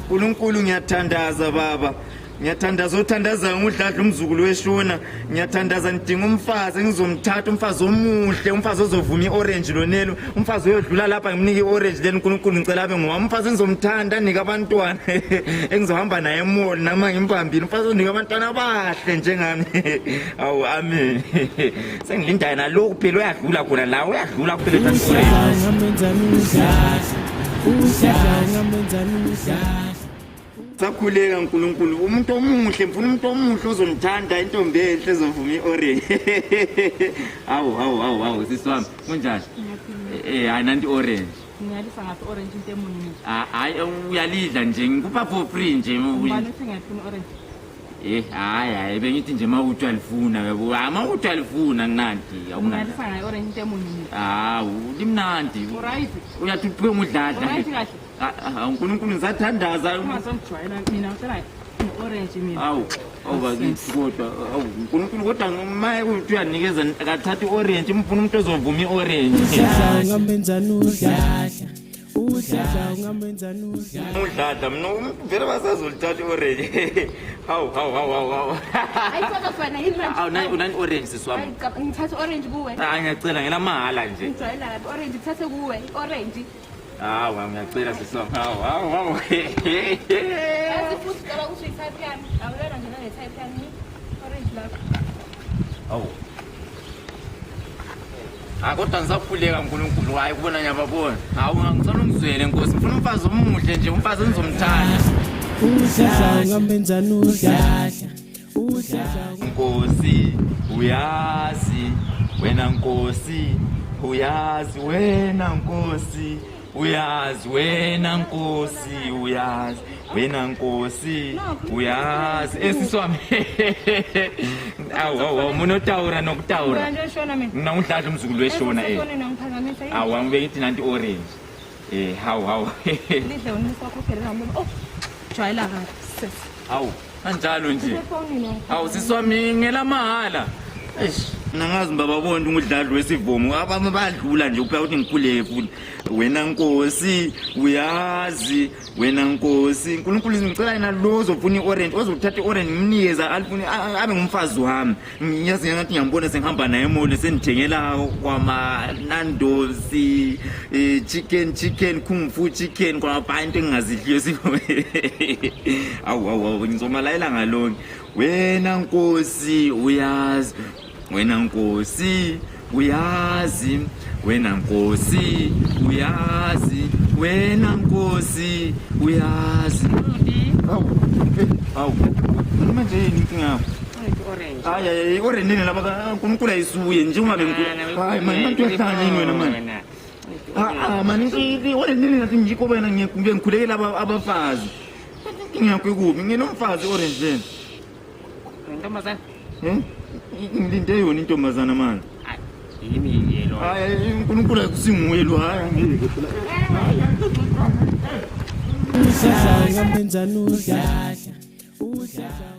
Nkulunkulu ngiyathandaza baba. Ngiyathandaza othandazayo ngudladla umzukulu weshona. Ngiyathandaza ngidinga umfazi engizomthatha umfazi omuhle, umfazi ozovuma i-orange lonelo, umfazi oyodlula lapha ngimnike i-orange leli uNkulunkulu ngicela abe ngowami. Umfazi engizomthanda anike abantwana engizohamba naye emall nama ngimbambile. Umfazi onika abantwana abahle njengami. Awu amen. Sengilinda yena lokhu phela uyadlula khona la uyadlula kuphela Sakhuleka uNkulunkulu umuntu omuhle mfuna umuntu omuhle ozongithanda intombi enhle ezovuma i-orange. Hawu hawu hawu hawu sisi wami kunjani? Eh hayi nanti orange. Ngiyalisa ngaphi orange into emunyu mina. Ah, Hayi uyalidla nje ngikupha for free nje. Ubani uthi ngiyalifuna orange? Eh hayi hayi bengithi nje mawuthi uyalifuna yabo. Hayi mawuthi uyalifuna kunandi awunandi. Ngiyalisa ngayo orange into emunyu mina. Hawu limnandi. Uright. Uyathi uphiwe ngudladla. Uright kahle. Ah, ah, uNkulunkulu ngisathandaza. Ungazongijwayela mina ngicela orange mina. Hawu awu bakithi kodwa awu uNkulunkulu kodwa maye kuthi uyanikeza akathatha i-orange umfuna umuntu ozovuma i-orange. Ungamenzani udladla udladla ungamenzani udladla Udladla mina umuntu vele basazolithatha i-orange. Hawu hawu hawu hawu hawu. Ayifaka fana yini manje? Awu nani unani orange sisi wami. Hayi cha ngithatha orange kuwe. Ah ngiyacela ngelamahhala nje. Ngijwayela kabi orange ngithathe kuwe orange. Hawu ngiyacela sisi wami. Hawu hawu hawu. Yazi futhi caba ukuthi uyi-type yami. Awuyona nje nale type yami. Orange lakho. Hawu. Ah kodwa ngisakhuleka uNkulunkulu hayi kubona ngiyababona. Hawu ngicela ungizwele Nkosi. Ngifuna umfazi omuhle nje umfazi engizomthanda. Udladla ungamenzani udladla udladla Nkosi uyazi wena Nkosi uyazi wena Nkosi uyazi wena Nkosi uyazi wena Nkosi uyazi esisi wami awu awu awu munotaura nokutaura Mina nje shona mina. mina ngudladla umzukulu weshona eh Esona ngiphakamisa yini? awu angibeke ithi nanti orange eh hawu hawu Lidle unisa wakho phela ngomlomo. Oh. Jwayela kabi sis. hawu kanjalo nje Efonini. Awu sisi wami ngelamahhala. Eish, mina ngazi bababona ngudladlu wesivumo abanye badlula nje kuphela ukuthi ngikhuleke futhi. Wena Nkosi uyazi, wena Nkosi, uNkulunkulu ngicela yena lo ozofuna i-orange, ozothatha i-orange ngimnikeze alifune abe ngumfazi wami. Ngiyazi ngathi ngiyambona sengihamba naye emall sengithengela kwama Nando's eh, chicken chicken kung fu chicken kwaba into engingazidliyo sivume. Awu awu awu ngizomalayela ngalonke. Wena Nkosi uyazi, wena Nkosi uyazi, wena Nkosi uyazi, wena Nkosi uyazi. Awu, eh, awu. Manje yini inkinga yakho? Orange. Hayi hayi orange nini laba uNkulunkulu ayisuye njengoba bengikhulu. Hayi manje manje uyahlanya yini wena manje? Ah ah mani orange nini ngathi ngikho wena ngikhulekela abafazi. Inkinga yakho ikuphi? Nginomfazi orange leni. Ntombazana. Eh? Ngilinde yona intombazana manje. Yimi yelo. Hayi uNkulunkulu akusinguye lo hayi angeke phela. Udladla ungamenzani udladla udladla.